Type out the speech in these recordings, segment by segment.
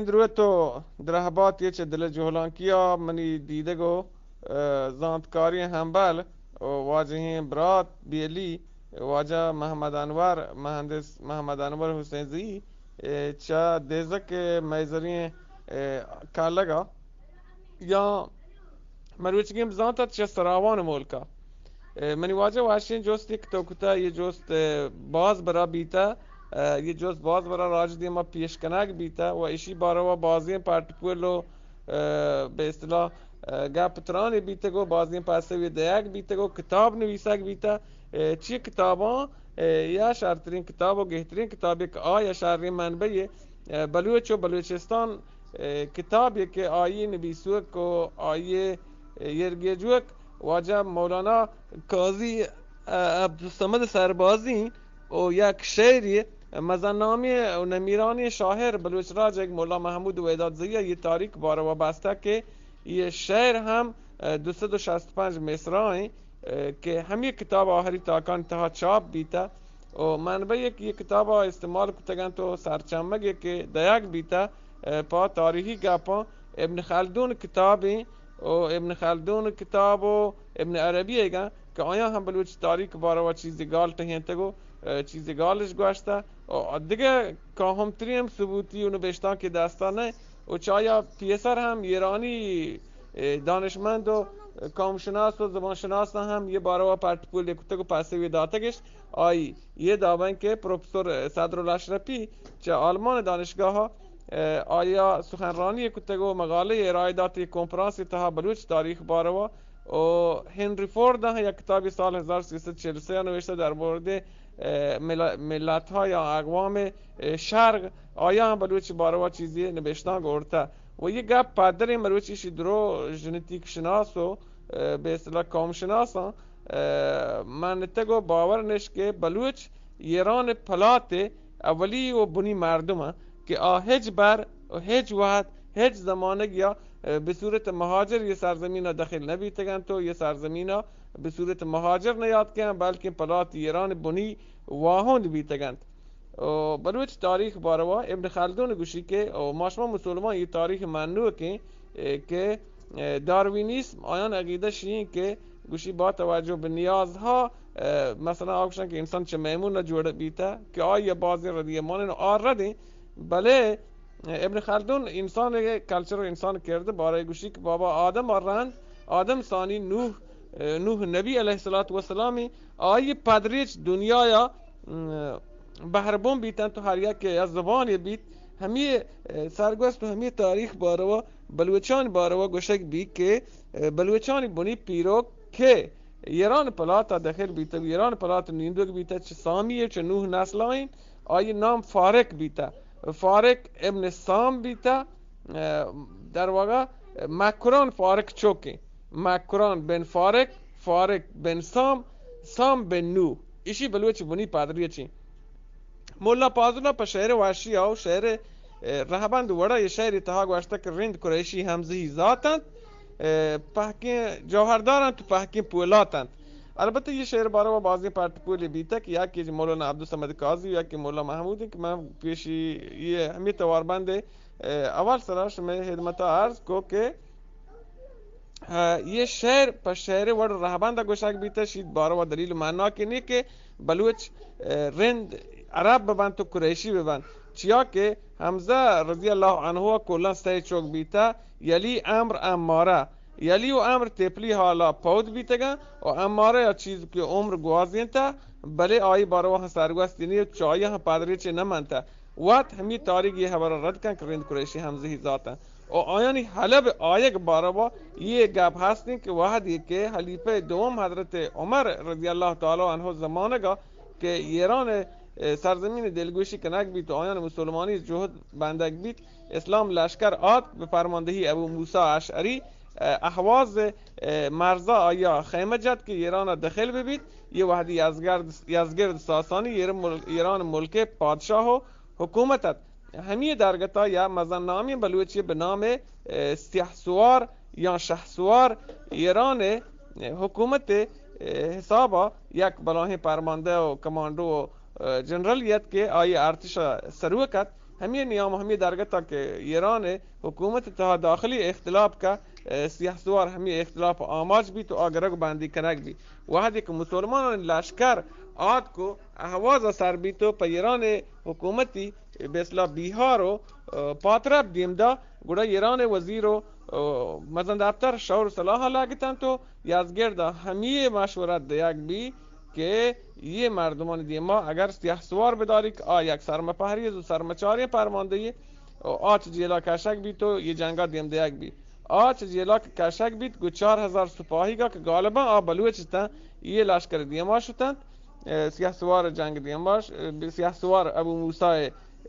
دروت و درہباتی چہ دل جہلانکیا منی دیدگ و، اه، زانتکاری ہمبل و واجہیں برات بیلی واجہ محمد انور، مہندس محمد انور حسین زئی، اه، چہ دیزک میزریں، اه، کالگا یا مروچیگیں بزانت ات چہ سراوان ملکا۔ اه، منی واجہ وشیں جست یک تو کتا، یہ جست، اه، باز برا بیتا، اه، یہ جست باز برا راج دیما پیش کنگ بیتا و اشی باروا بازیں پٹ پول و، اه، بہ اصطلاح، اه، گپ ترانے بیتگ و بازیں پسوی دیگ بیتگ و کتاب نویسگ بیتا۔ اه، چی کتاباں؟ اه، یا شرترین کتاب و گہترین کتاب یک آ یا شرین منبع، اه، بلوچ و بلوچستان، اه، کتابے کہ آئی نبیسوک و آئی، اه، یرگیجوک واجہ مولانا قاضی، اه، عبدالصمد سربازی و یک شعری مزن نامی و نمیرانی شاعر بلوچ راج یک مولا محمود وداد زئی یہ تاریخ باروا بستہ کہ یہ شعر ہم، اه، دو سد و شست پنج مصرع ایں، اه، کہ ہمی کتاب آخری تاکان تہا چاپ بیتا۔ و منبع یک یہ کتابا استعمال کتگنت و سرچمگے کہ دیگ بیتا، اه، پہ تاریخی گپاں ابن خلدون کتابیں و ابن خلدون کتاب و ابن عربی ایگاں کہ آیاں ہم بلوچ تاریخ باروا چیزی گال ٹہینتگ و، اه، چیزی گالش گوشتہ و دگہ کاہمترین ثبوتی و نبشتانکے دستا نہ و چایا پیسر ہم ایرانی، اه، دانشمند و قوم شناس و زبان شناساں ہم یہ باروا پٹ پول کتگ و پسوی داتگش۔ آئی یہ دابن کہ پروفیسور صدر الاشرفی چہ آلمان دانشگاہ، اه، آیا سخنرانی کتگ و مقالہ ارائے دات یک کنفرانس تہا بلوچ تاریخ باروا و ہنری فورد ہم یک کتابی سال ہزار سیصد چل و سہ نوشتہ در مورد، اه، مل-، ملت ها یا اقوام، اه، شرق، آیا ہم بلوچ باروا چیزی نبشتانک گورتہ و یہ گپ پدریں مروچی شی درو ژنتیک شناس و، اه، بہ اصطلاح قوم شناساں، اه، منتگ و باور نش کہ بلوچ ایران پلات اولی و بنی مردم انت کہ آ ہچ بر و ہچ وہد ہچ زمانگ یا، اه، بہ صورت مہاجر یہ سرزمین داخل نہ بیتگنت و یہ سرزمین بہ صورت مہاجر نہ یات کن بلکہ پلات ایران بنی واہند بیتگنت۔ و بلوچ تاریخ باروا ابن خلدون گوشی کہ، و ما شما مسلمان یہ تاریخ منوکیں، اه، کہ، اه، داروینیسم آیان عقیدہ شیئیں کہ گوشی با توجہ بہ نیازها، اه، مثلاً آ گوشن کہ انسان چہ میمون جوڑ بیتا کہ آئی بازیں ردی مانن آ ردیں، بلے ابن خلدون انسان کلچر و انسان کرد بارے گوشی کہ بابا آدم رند، آدم ثانی نوح، اه، نوح نبی علیہ الصلوۃ والسلام آئی پدریچ دنیایا، م، بہربون بیتنت و ہر یک یا زبانے بیت، ہمی، اه، سرگوست و ہمی تاریخ باروا، بلوچان باروا گوشگ بیت کہ، اه، بلوچانی بنی پیروک کہ ایران پلاتا داخل بیتگ، ایران پلات نیندوک بیتگ، چہ سامی چہ نوح نسلائیں، آئی نام فارق بیتگ، فارق ابن سام بیتگ، اه، در واقع مکران فارق چوکیں، مکران بن فارق، فارق بن سام، سام بن نوح، ایشی بلوچ بنی پادری چیں۔ مولا پازل ءَ پہ شعر وحشی ءَ و شعر، اه، رہبند وڑا یہ شعر تہا گوشتہ کہ رند قریشی ہمزہی ذات انت، اه، پہکیں جوہردار انت و پہکیں پولات انت۔ البتہ یہ شعر باروا بازیں پٹ پولے بیتہ کہ یکے مولانا عبدالصمد قاضی و یکے مولا محمود انت کہ من پیشی یہ ہمیں توار بندے، اه، اول سرا شمئے خدمتا عرض کو کہ اه، یہ شعر پہ شعر وڑ رہبند گوشگ بیتہ، شیت باروا دلیل معنا کہ نی کہ بلوچ، اه، رند عرب ببنت و قریشی ببنت، چیا کہ حمزہ رضی اللہ عنہ کلاں سئے چوک بیتہ، یلی، عمرو، عمارہ۔ یلی و عمرو تپلی حالا پود بیتگاں و عمارہ یا چیز کہ عمر گوازینتہ، بلے آئی باروا ہم سرگوستی نی و چائی ہم پادریچے نہ منتہ۔ وت ہمی تاریخ یہ حبر رد کن کہ رند قریشی ہمزہی ذاتاں۔ و آیانی حلب آیگ باروا یہ گپ ہستیں کہ وہدی کہ خلیفہ دوم حضرت عمر رضی اللہ تعالی عنہ زمانگا کہ ایران، اه، سرزمین دلگوشی کنگ بیت و آیان مسلمانی جہد بندگ بیت، اسلام لشکر آتک بہ فرماندہی ابو موسی اشعری، اه، احواز، اه، مرزا آیا خیمہ جت کہ ایران داخل ببیت۔ یہ وہدی یزگرد، یزگرد ساسانی ایر مل-، ایران ملک پادشاہ و حکومت ات۔ ہمی درگتا یا مزن نامی بلوچی بہ نام، اه، سیاہ سوار یا شہسوار ایران، اه، حکومت، اه، حسابا یک بلاہیں پرماندہ و کمانڈو و، اه، جنرل یت کہ آئی ارتش سروک ات۔ ہمے نیام، ہمے درگتا کہ ایران حکومت تہا داخلی اختلاف کا، اے، سیاہ سوار ہمے اختلاف آماچ بیت و آ گرگ بندی کنگ بیت۔ وہدے کہ مسلمانانی لشکر آتک و اہواز سر بیت و پہ ایران حکومتی بہ اصطلاح بیہار و، اے، پاترپ دیم دا، گڑا ایران وزیر و، اے، مزن دفتر شور سلاح لگتنت و یزگردا ہمے مشورت دیگ بی کہ یہ مردمانی دیما اگر سیاہ سوار بداری کہ آ یک سرمپہریز و سرمچاریں پرماندہی و آ چہ جیلا کشگ بیت و یہ جنگا دیم دیگ بیت۔ آ چہ جیلا کہ کشگ بیت، گو چار ہزار سپاہیگا کہ غالباً آ بلوچ اتاں، یہ لشکر دیما شتنت، اے، سیاہ سوار جنگ دیما ش-، اے، سیاہ سوار ابو موسیٰ،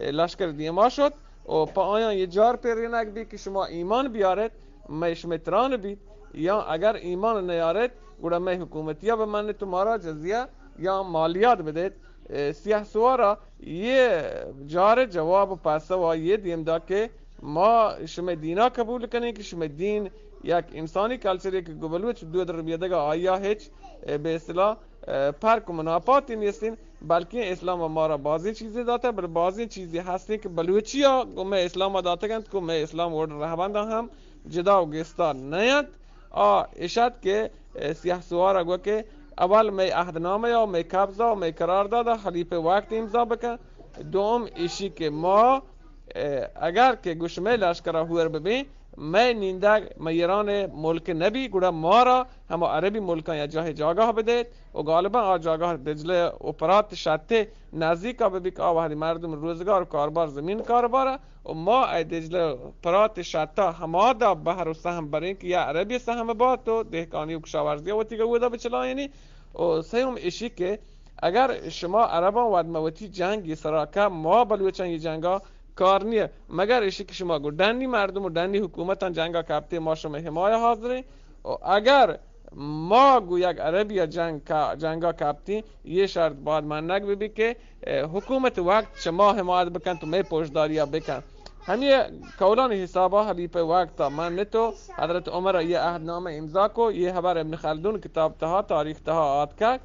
اے، لشکر دیما شت و پہ آیاں یہ جار پرینگ بیت کہ شما ایمان بیارت، مئے شمئے تران بیت، یا اگر ایمان نیارت، گڑا مئے حکومتیا بمنت و مارا جزیہ یا مالیات بدیت۔ اے، سیاہ سوارا یہ جار جواب و پسوا یہ دیم دا کہ ما شمئے دینا قبول کنیں کہ شمئے دین یک انسانی کلچرے کہ گو بلوچ دود ربیدگا آیا ہچ، اے، بہ اصطلاح، اے، فرق و منافاتی نیستین، بلکیں اسلام مارا بازیں چیزے داتا، بل بازیں چیزے ہستیں کہ بلوچیا گو مئے اسلام داتگنت، گو مئے اسلام وڑ رہبندا ہم جدا و گستا نینت۔ آ اشت کہ، اے، سیاہ سوارا گو کہ اول مئے عہد نامہ یا مئے قبضہ و مئے قرارداد خلیفہ وقت امضا بکن۔ دوم ایشی کہ ما، اے، اگر کہ گو شمئے لشکرا ہور ببیں، مئے نیندگ مئے ایران ملک نبی، گڑا مارا ہما عربی ملکاں یا جاہے جاگاہ بدیت و غالباً آ جاگاہ دجلہ و پرات شتے نزیکا ببی کہ آ وہدی مردم روزگار و کاربار زمین کاربارا و ما اے دجلہ پرات شتا ہمادا بہر و سہم بریں کہ یا عربی سہم بات و دہکانی و کشاورزی وتی گودا بچلائینی۔ و سیوم اشی کہ اگر شما عرباں ود مہ وتی جنگ یہ سرا کہ ما بلوچاں یہ جنگا کار نیہ، مگر اشی کہ شما گو ڈنی مردم و ڈنی حکومتاں جنگا کپتے ما شما حمایہ حاضریں۔ و اگر ما گو یک عربی جنگ کا، جنگا کپتیں، یہ شرط باید منگ ببی کہ، اے، حکومت وقت چہ ما حمایت بکن تو مئے پوشداریا بکن۔ ہمیں قولانی حسابا حلیفہ وقتا من نتو حضرت عمر یہ عہد نامہ امضا کو، یہ حبر ابن خلدون کتاب تہا، تاریخ تہا آتکگ۔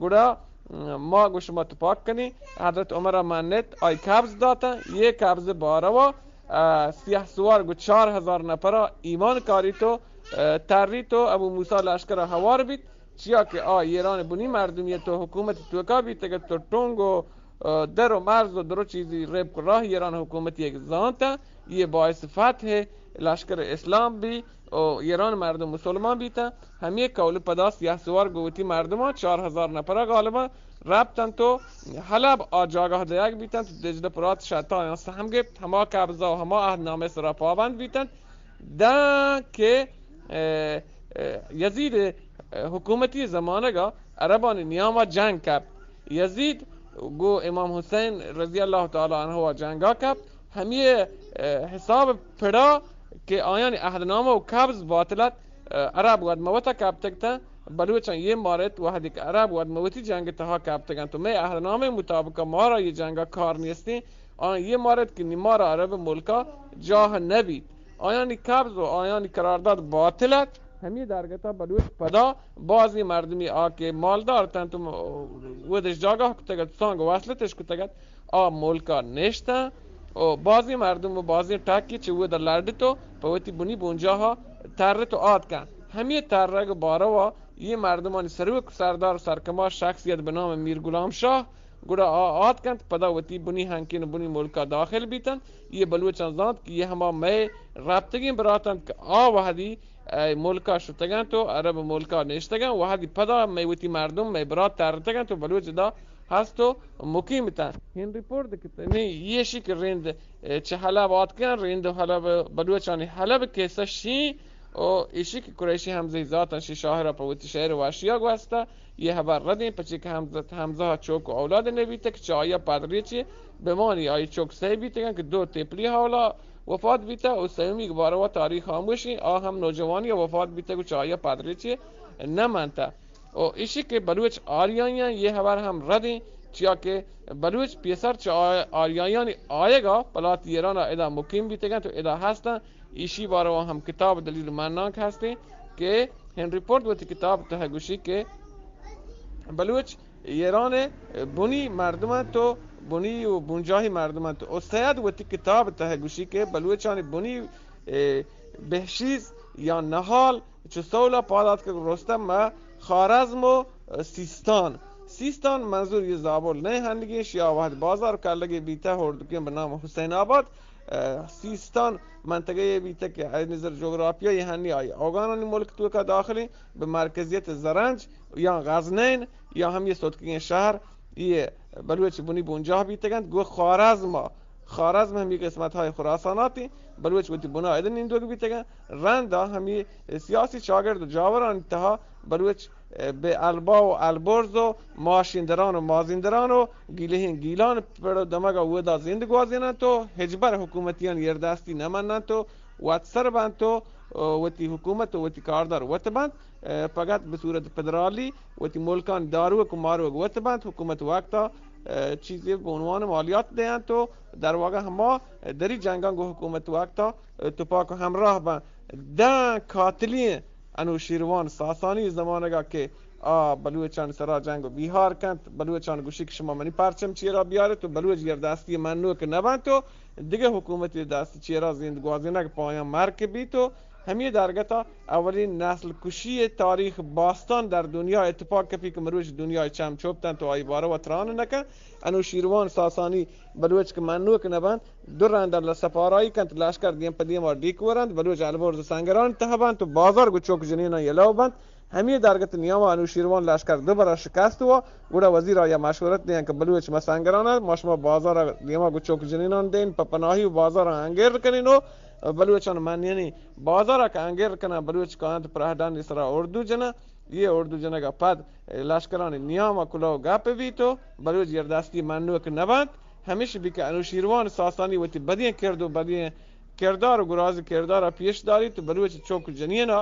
گڑا ما گو شما تپاک کنیں، حضرت عمر ء منت، آئی قبض داتن، یہ قبض باروا، اه، سیاہ سوار گو چار ہزار نفرا ایمان کاریت و، اه، تریت و ابو موسی لشکر ہوار بیت، چیا کہ آ ایران بنی مردمیت و حکومت توکا بیتگت و ٹونگ و، اه، در و مرز و درو چیزی ربک و راہ ایران حکومتی یک زانتن، یہ باعث فتح لشکر اسلام بی۔ و ایران مردم مسلمان بیتن۔ ہمے قول پدا سیاہ سوار گو وتی مردمان چار ہزار نفرا غالبا رپتنت و حلب آ جاگاہ دیگ بیتنت و دجلہ پرات شتا آیان سہم گپت، ہما قبضہ و ہما عہد نامہ سرا پابند بیتنت۔ داں کہ، اه، اه، یزید، اه، حکومتی زمانگا عربانی نیاما جنگ کپت۔ یزید گو امام حسین رضی اللہ تعالی عنہ جنگا کپت۔ ہمے، اه، حساب پڑا کہ آیانی عہدنامہ و قبض باطل ات، اه، عرب وت مہ وتا کپتگ تاں، بلوچاں یہ مارت، وہدے کہ عرب وت مہ وتی جنگ تہا کپتگاں تو مئے عہدنامہ مطابق مارا یہ جنگا کار نیستیں، آن یہ مارت کہ نی مارا عرب ملکا جاہ نبیت۔ آیانی قبض و آیانی قرارداد باطل ات۔ ہمے درگتا بلوچ پدا بازیں مردمی آ کہ مالدار تنت و م-، ودش جاگاہ کتگ ات، سانگ و وصلتش کتگ ات، آ ملکا نشتن و بازیں مردم و بازیں ٹکی چہ ودا لڈت و پہ وتی بنی بنجاہا ترت و آتکن۔ ہمے ترگ باروا یہ مردمانی سروک سردار و سرکماش شخصیت بہ نام میر غلام شاہ گڑا آ آتکنت، پدا وتی بنی ہنکین و بنی ملکا داخل بیتنت۔ یہ بلوچاں زانت کہ یہ ہما مئے رپتگیں براتنت کہ آ وہدی اے ملکا شتگنت و عرب ملکا نشتگنت، وہدی پدا مئے وتی مردم، مئے برات ترتگنت و بلوچ ادا ہست و مقیم اتنت۔ ہنری پورد کہ تنی یہ شی کہ رند، اے، چہ حلب آتکن، رند و حلب، بلوچانی حلب کیسہ شی و ایشی کہ قریشی حمزہ ذاتاً شی شاعرا پہ وتی شعر وشیا گوستہ۔ یہ حبر ردیں، پچی کہ حمزہ، حمزہ چوک و اولاد نبیتہ کہ چہ آیا پدریچی بمانی، آئی چوک سہ بیتگن کہ دو تیپلی حالا وفات بیتہ و سیمی باروا تاریخ خاموشی، آ ہم نوجوانی وفات بیتہ و چہ آیا پدریچی نہ منتہ۔ و ایشی کہ بلوچ آریائیاں یہ حبر ہم ردیں، چیا کہ بلوچ پیسر چہ آ-، آریائیانی آیگا پلات ایرانا ادا مقیم بیتگن تو ادا ہستن۔ ایشی باروا ہم کتاب دلیل منناک ہستیں کہ ہنری پورد وتی کتاب تہ گوشی کہ بلوچ ایران بنی مردم تو بنی و بنجاہی مردم انت۔ و سید وتی کتاب تہ گوشی کہ بلوچانی بنی، اے، بہشیز یا نہال چو سولا پاد آتکگ رستہ مہ خارزم و سیستان۔ سیستان منظور یہ زابل نہ ہنگی، شیا وہد بازار کلگی بیتہ ہردکیں بہ نام حسین آباد۔ اے، سیستان منطقہ یہ بیتہ کہ از نظر جغرافیہ یہ ہنی آئی اوگانانی ملک توکا داخلیں، بہ مرکزیت زرنج یا غزنین یا ہم یہ ستکگیں شہر یہ بلوچ بنی بنجاہ بیتگنت۔ گو خارزم، خارزم ہمی قسمت های خراساناتی بلوچ وتی بنا ادن نندوک بیتگن۔ رندا ہمی سیاسی چاگرد و جاوران تہا بلوچ بہ البا و البرز و ماشیندران و مازیندران و گیلہین گیلان پڑ و دمگا اودا زند گوازیننت و ہچبر حکومتیان یردستی نمننت و وت سر بنت و وتی حکومت و وتی کاردار وت بنت۔ اے، پگت بہ صورت فدرالی وتی ملکان داروک و ماروک وت بنت۔ حکومت وقتا، اے، چیزی بہ عنوان مالیات دینت و در واقع ہما دری جنگان گو حکومت وقتا، اے، تپاک و ہمراہ بنت۔ داں قاتلیں انوشیروان ساسانی زمانگا کہ آ بلوچان سرا جنگ و بیہار کنت، بلوچان گوشی کہ شما منی پرچم چیرا بیارت و بلوچ یردستی منوک نبنت و دگہ حکومتی دست چیرا زند گوازینگ پایان مرک بیت و ہمے درگتا اولین نسل کشی تاریخ باستان در دنیا اتفاق کپی کہ مروچ دنیا چم چوپتنت و آئی باروا تران نکن۔ انوشیروان ساسانی بلوچ کہ منوک نبنت، دو رند ء سپارایی کنت، لشکر دیم پہ دیما ڈیک ورنت، بلوچ البرز سنگران تہ بنت و بازار گو چوک جنینان یلو بنت۔ ہمے درگت نیاما انوشیروان لشکر دو برا شکست و گڑا وزیر آیا مشورت دیان کہ بلوچ ما سنگران ات، ما شما بازار دیما گو چوک جنینان دین، پہ پناہی و بازار انگیر کنین و بلوچان منینی بازار کہ انگیر کنن، بلوچ کاینت پرہڈانی سرا اردو جنن۔ یہ اردو جنگ ء پد لشکرانی نیام ء کلوہ گپ بیت و بلوچ یردستی منوک نہ بنت۔ ہمیش بی کہ انوشیروان ساسانی وتی بدیں کرد و بدیں کردار و گراز کردار ء پیش داریت و بلوچ چوک جنین ء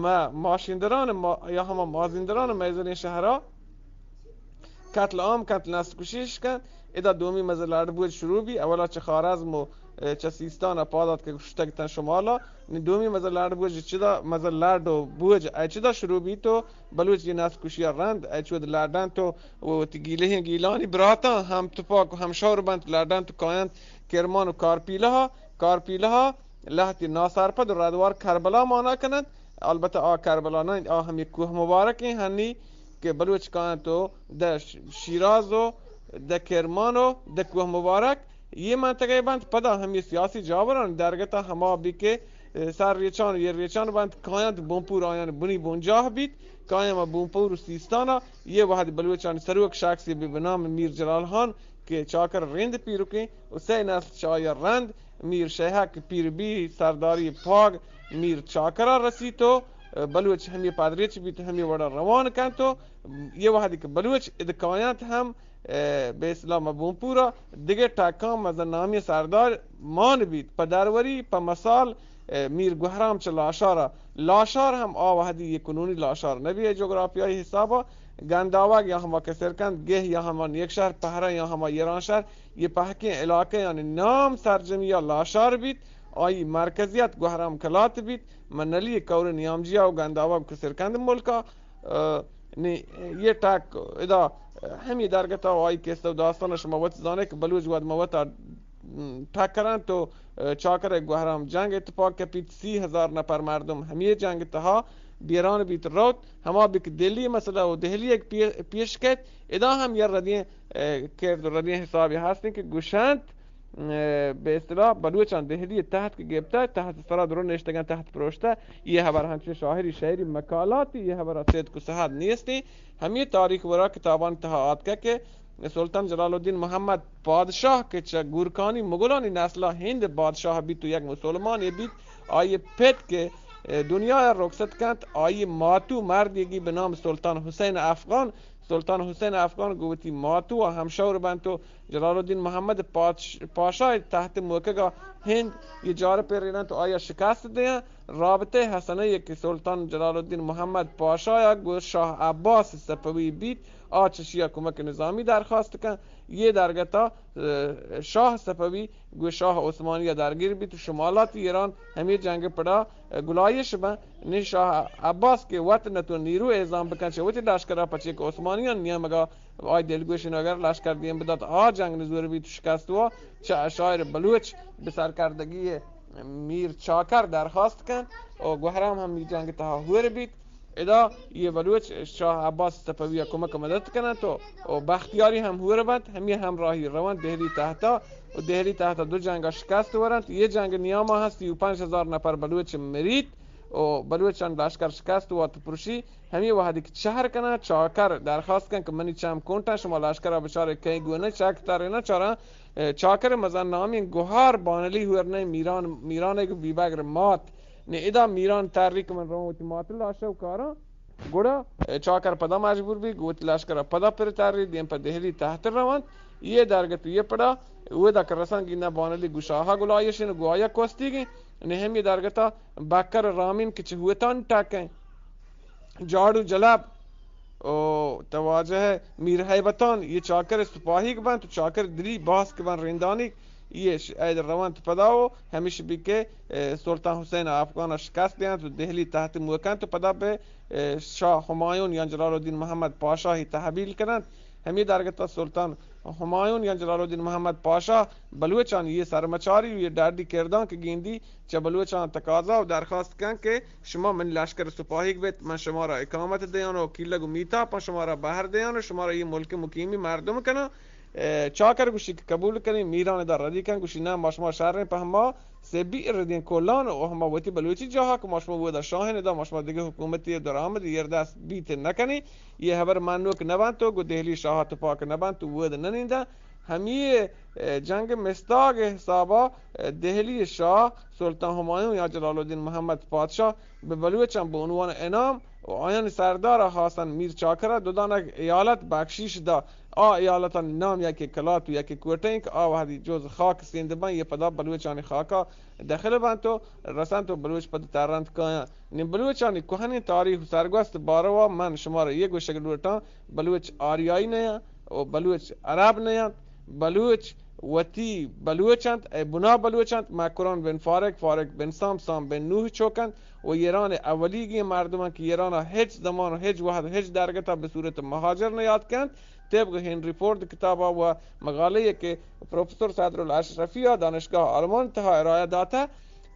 ما-، ماشیندران ما-، یا ہما مازیندران و میزنیں شہرا قتل عام کنت، نسل کشیش کنت۔ ادا دومی مزن لڑ بوج شروع بی، اولا چہ خارزم و، اه، چہ سیستان ء پاد آتک کہ شتگتن شمالا۔ نی دومی مزن لڑ بوج چدا، مزن لڑ و بوج ای چدا شروع بی تو بلوچ یہ نسل کشی ء رند ای چود لڑنت و وتی گیلہیں گیلانی براتاں ہم تپاک و ہم شور بنت، لڑنت و کاینت کرمان و کارپیلہ ء، کارپیلہ ء لہتی ناسرپد و ردوار کربلا مانا کننت۔ البتہ آ کربلا نہ انت، آ ہمے کوہ مبارک ایں ہنی کہ بلوچ کاینت و دہ ش-، شیراز و دہ کرمان و دہ کوہ مبارک یہ منطقہ بنت۔ پدا ہمے سیاسی جاوران درگتا ہما بی کہ، اے، سر ریچان و یہ ریچان بنت، کاینت بونپور آیان بنی بنجاہ بیت، کاینت بونپور و سیستانا۔ یہ وہد بلوچان سروک شخصی بی بنام میر جلال خان کہ چاکر رند پیرکیں و سئے نسل چہ آئی ء رند میر شیہک پیر بی سرداری پاگ میر چاکر ء رسیت و بلوچ ہمے پدریچ بیت، ہمے وڑا روان کنت و یہ وہدی کہ بلوچ اد کاینت ہم، اے، بہ اصطلاح مہ بونپور ء دگہ ٹکاں مزن نامی سردار مان بیت۔ پہ دروری، پہ مثال، اے، میر گوہرام چہ لاشار ء، لاشار ہم آ وہدی یہ کنونی لاشار نہ بی، اے جغرافیائی حساب ء گنداوگ یا ہما کسرکند گہ یا ہما نیکشہر پہرہ یا ہما ایرانشہر، یہ پہکیں علاقہ یعنی نام سرجمی یا لاشار بیت، آئی مرکزیت گوہرام کلات بیت، من نلی کور نیامجیا و گنداوگ کسرکند ملکا، اه، نی یہ ٹک ادا ہمی درگتا و آئی قصہ و داستان شما وت زانے کہ بلوچ وت موتا ٹکرنت و چاکر گوہرام جنگ اتفاق کپیت، سی ہزار نفر مردم ہمی جنگ تہا بیران بیت روت۔ ہما بک دلی مسئلہ و دہلی ایک پی-، پیش کیت، ادا ہم یہ ردیں، اے، کرد و ردیں حسابی ہستیں کہ گوشنت، اے، بہ اصطلاح بلوچان دہلی تحت کہ گپتہ، تحت سرا درو نشتگن، تحت پروشتہ، یہ ہبر ہنچیں شاعری شعری مقالاتی، یہ ہبر صدق و صحت نیستیں۔ ہمی تاریخ ورا کتابان تہا آتکہ کہ سلطان جلال الدین محمد پادشاہ کہ چہ گورکانی مغلانی نسلا ہند بادشاہ بیت و یک مسلمانے بیت، آئی پت کہ، اے، دنیا رخصت کنت، آئی ماتو مردیگی بہ نام سلطان حسین افغان، سلطان حسین افغان گو وتی ماتو ء ہمشور بنت و جلال الدین محمد پادش-، پاشا تحت موکگا ہند یہ جار پیریننت و آیا شکست دیاں۔ رابطہ حسنہ کہ سلطان جلال الدین محمد پاشایا گو شاہ عباس صفوی بیت، آ چشیا کمک نظامی درخواست کن۔ یہ درگتا، اه، شاہ صفوی گو شاہ عثمانی درگیر بیت و شمالات ایران ہمی جنگ پڑا، اه، گلایش بن۔ نی شاہ عباس کہ وت نتو نیرو اعزام بکن چہ وتی لشکرا، پچے کہ عثمانیان نیمگا آئی دلگوشی نو اگر لشکر دیم بدات، آ جنگ نزور بیت، شکست وا چہ عشائر بلوچ بہ سرکردگی میر چاکر درخواست کنت و گوہرام ہم می جنگ تہا ہور بیت۔ ادا یہ بلوچ شاہ عباس صفوی کمک مدد کننت و، و بختیاری ہم ہور بنت، ہمی ہمراہی رونت دہلی تحتا و دہلی تحتا دو جنگ شکست ورنت۔ یہ جنگ نیاما ہست سی و پنچ ہزار نفر بلوچ مریت و بلوچان لشکر شکست وات پرشی۔ ہمی وہدی کہ چہر کنن، چاکر درخواست کن کہ منی چم کنٹن، شما لشکر بچارے کئی گونے چک ترے نہ چارن۔ اے، چاکر مزن نامی گوہار بانلی ہور نئے میران، میران ایک بیبگر مات۔ نے ادا میران تری کہ من رواں وتی مات لاشو کاراں۔ گڑا، اے، چاکر پدا مجبور بی، گوتی لشکر پدا پر تری دیم پر دہلی تحت روانت۔ یہ درگت یہ پڑا، اودا کہ رسن گینا بانلی گوشاہا گلایشن گوایا کوستیگیں۔ نے ہمی درگتا بکر رامین کہ چہ ہوتان ٹکیں۔ جاڑو جلب و تواجہ میر ہیبتان یہ چاکر سپاہیگ بنت و چاکر دلی باز کہ بن رندانیگ یہ ش-، اید رونت پدا و ہمیش بی کہ، اے، سلطان حسین افغان شکست دینت و دہلی تحت موکنت و پدا بہ، اے، شاہ ہمایون یا جلال الدین محمد پاشاہی تحویل کننت۔ ہمی درگتا سلطان ہمایون یا جلال الدین محمد پاشا بلوچانی یہ سرمچاری و یہ ڈاڈی کردان کہ گیندی چہ بلوچان تقاضا و درخواست کن کہ شما من لشکر سپاہیگ بیت، من شمارا اقامت دیان و کیلگ و میتاپاں شمارا بہر دیان و شمارا یہ ملک مقیمی مردم کناں۔ اے، چاکر گوشی کہ قبول کنی، میران ادا ردی کن، گوشی نہ، ما شما شریں پہ ہما سبی ردیں کلان و ہما وتی بلوچی جاہا کہ ما شما ودا شاہن ادا ما شما دگہ حکومتی درآمد ایردست بیت نکنی۔ یہ ہبر منوک نبنت و گو دہلی شاہا تپاک نبنت و ود ننیندن۔ ہمی، اے، جنگ مستاگ حسابا، اے، دہلی شاہ سلطان ہمایون یا جلال الدین محمد پادشاہ بہ بلوچاں بہ عنوان انعام و آیانی سردار حسن میر چاکرا دو دانگ ایالت بخشیش دا۔ آ ایالتانی نام یکی کلات و یکی کوٹہ انت کہ آ وہدی جز خاک سیند بنت، یہ پدا بلوچانی خاکا دخل بنت و رسنت و بلوچ پدا ترنت کایاں۔ نی بلوچانی کوہنیں تاریخ و سرگوست باروا من شمارا یہ گوشگ لوٹاں، بلوچ آریائی نیاں و بلوچ عرب نیاں، بلوچ وتی بلوچ انت، اے بنا بلوچ انت، مکران بن فارق، فارق بن سام، سام بن نوح چوک انت و ایران اولیگیں مردم انت کہ ایرانا ہچ زمان و ہچ وہد و ہچ درگتا بہ صورت مہاجر نیاد کنت۔ طبق ہنری فورد کتابا و مقالہ کہ پروفیسور صدر الاشرفی دانشگاہ آلمان تہا ارائہ داتہ،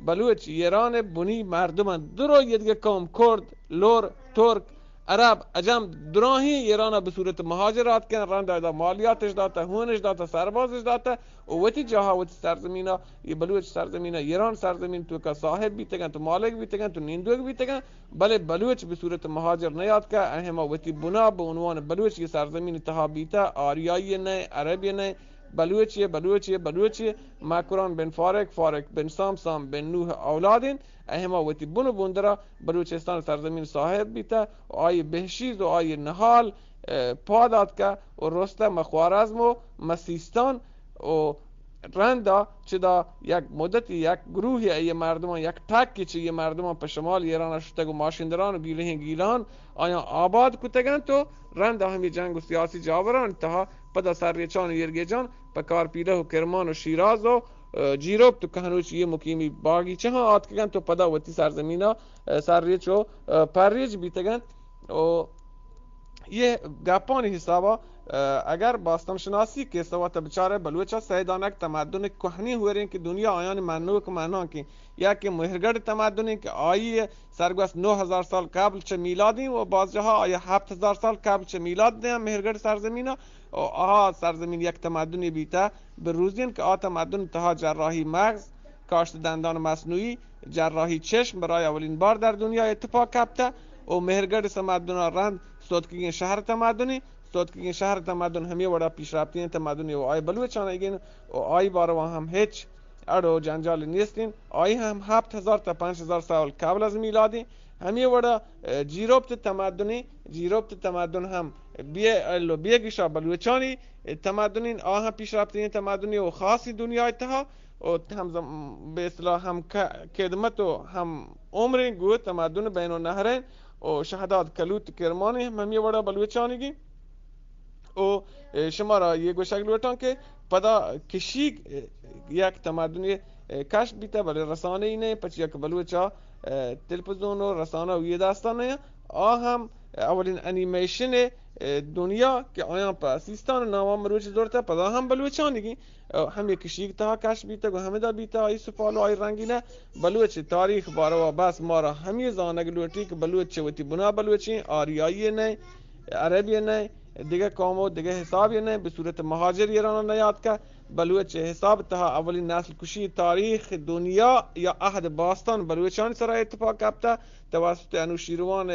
بلوچ ایران بنی مردم انت، درو یہ دگہ قوم کرد، لور، ترک، عرب، عجم، دراہیں ایران ء بہ صورت مہاجر آتکن، رند ء ادا مالیاتش داتہ، ہونش داتہ، سربازش داتہ و وتی جاہ ء وتی سرزمین ء، یہ بلوچ سرزمین ء، ایران سرزمین توکا صاحب بیتگنت و مالک بیتگنت و نندوک بیتگنت، بلے بلوچ بہ صورت مہاجر نیاتکہ، اہما وتی بنا بہ عنوان بلوچ یہ سرزمین تہا بیتہ، آریائی نئے، عربی نئے، بلوچی، بلوچی، بلوچی، مکران بن فارق، فارق بن سام، سام بن نوح اولادین، اہما وتی بن و بندرا بلوچستان سرزمین صاحب بیتہ و آئی بہشیز و آئی نہال، اه، پاد آتکہ و رستہ مہ خوارزم و مہ سیستان و رندا چدا یک مدتی یک گروہی ای مردمان، یک ٹکی چہ یہ مردمان پہ شمال ایران شتگ و ماشیندران و گیلہیں گیلان آیاں آباد کتگنت و رندا ہمی جنگ و سیاسی جاوران تہا پدا سرریچان و ایرگیجان پہ کارپیلہ و کرمان و شیراز و، اه، جیروپت و کہنوچی یہ مقیمی باگیچہاں آتکگنت و پدا وتی سرزمینا، اه، سرریچ و، اه، پرریچ بیتگنت و یہ گپانی حسابا، اه، اگر باستان شناسی کہ سوات بچارے بلوچا سیدانک تمدن کوہنی ہوریں کہ دنیا آیان منوک منان کہ یا کہ مہرگڑھ تمدنی کہ آئی سرگوست نو ہزار سال قبل چہ میلادی و باز جاہا آیا ہپت ہزار سال قبل چہ میلاد دیاں مہرگڑھ سرزمینا و آ سرزمین یک تمدنی بیتہ بہ روزین کہ آ تمدن تہا جراحی مغز، کاشت دندان مصنوعی، جراحی چشم برای اولین بار در دنیا اتفاق کپتہ و مہرگڑھ تمدنا رند ستکگیں شہر تمدنی، ستکگیں شہر تمدن ہمی وڑا پیشرفتیں تمدنی و آئی بلوچان ایگین و آئی باروا ہم ہچ اڑ و جنجال نیستین۔ آئی ہم ہپت ہزار تا پنچ ہزار سال قبل از میلادی۔ ہمی وڑا، اه، جیروپت تمدنی، جیروپت تمدن ہم بے ال و بے گشا بلوچانی تمدنین، آ ہم پیشرفتیں تمدنی و خاصی دنیا تہا و ہم زم-، بہ اصطلاح ہم ک-، خدمت و ہم عمریں گو تمدن بین النہرین و شہداد کلوت کرمانی ہم ہمی وڑا بلوچانیگی۔ و، اه، شمارا یہ گوشگ لوٹاں کہ پدا کشیگ، اه، یک تمدنی، اه، کشف بیتہ، بلے رسانہ ای نئے، پچیا کہ بلوچا، اه، تلفزیون و رسانہ و یہ داستان نئے، آ ہم اولین انیمیشن دنیا کہ آیاں پہ سیستان ناما مروچی زورتا، پدا ہم بلوچانیگی ہمے کشیگ تہا کش بیتگ و ہمدا بیتگ، آئی سفال و آئی رنگینہ بلوچ تاریخ باروا بس مارا ہمے زانگ لوٹی کہ بلوچ چہ وتی بنا بلوچیں، آریائی نئے، عربی نئے، دگہ قوم و دگہ حسابی نئے، بہ صورت مہاجر ایران نیاتکہ۔ بلوچ حساب تہا اولین نسل کشی تاریخ دنیا یا عہد باستان بلوچانی سرا اتفاق کپتہ توسط انوشیروان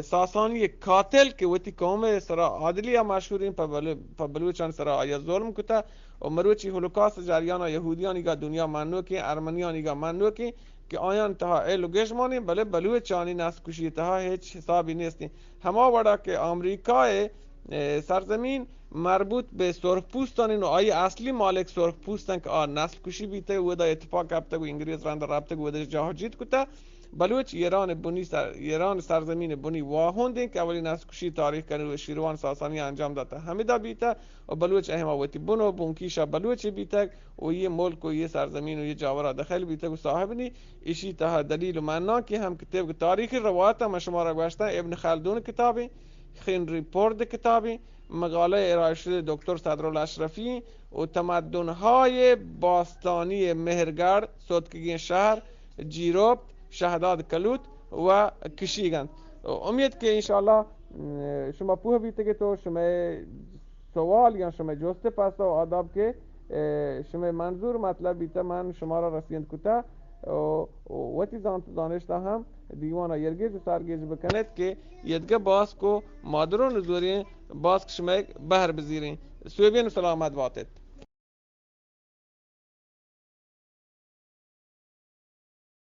ساسانی قاتل کہ وتی قوم سرا عادلی ء مشہوریں، پہ بل-، پہ بلوچانی سرا آیا ظلم کتہ و مروچی ہولوکاست جریان ء یہودیانی گا دنیا منوکیں، ارمنیانی گا منوکیں کہ آیان تہا ایل و گشمانیں، بلے بلوچانی نسل کشی تہا ہچ حسابی نیستیں۔ ہما وڑا کہ آمریکا ء، اے، سرزمین مربوط بہ سرخ پوستانی نو آئی اصلی مالک سرخ پوستن کہ آ نسل کشی بیتگ، ودا اتفاق کپتگ و انگریز رند رپتگ، ودا جاہ جیت کتہ۔ بلوچ ایران بنی سر-، ایران سرزمین بنی واہندیں کہ اولی نسل کشی تاریخ کنو شیروان ساسانی انجام داتہ ہمدا بیتہ و بلوچ اہما وتی بن و بنکیشا بلوچی بیتگ و یہ ملک و یہ سرزمین و یہ جاورا دخل بیتگ و صاحب نی۔ اشی تہا دلیل و منان کہ ہم کہ طبق تاریخی روایت من شمارا گوشتن ابن خلدون کتابیں، ہنری فورد کتابیں، مقالہ ارائہ شدہ دکتر صدر الاشرفی و تمدن‌های باستانی مهرگرد، ستکگین شهر، جیروپت، شهداد کلوت و کشیگ انت۔ امید کہ انشاءاللہ، م، شما پوہ بیتگے تو شما سوال یا شما جست پاسا و آداب کہ، اه، شما منظور مطلب بیتا من شما را رسیند کتا۔ و، و وتی زانت و زانشتا ہم دیوانا یرگیج و سرگیج بکنت کہ یدگہ باسک و مادرون زوریں باسک شمئے بہر بزیریں۔ سوبین و سلامت باتت۔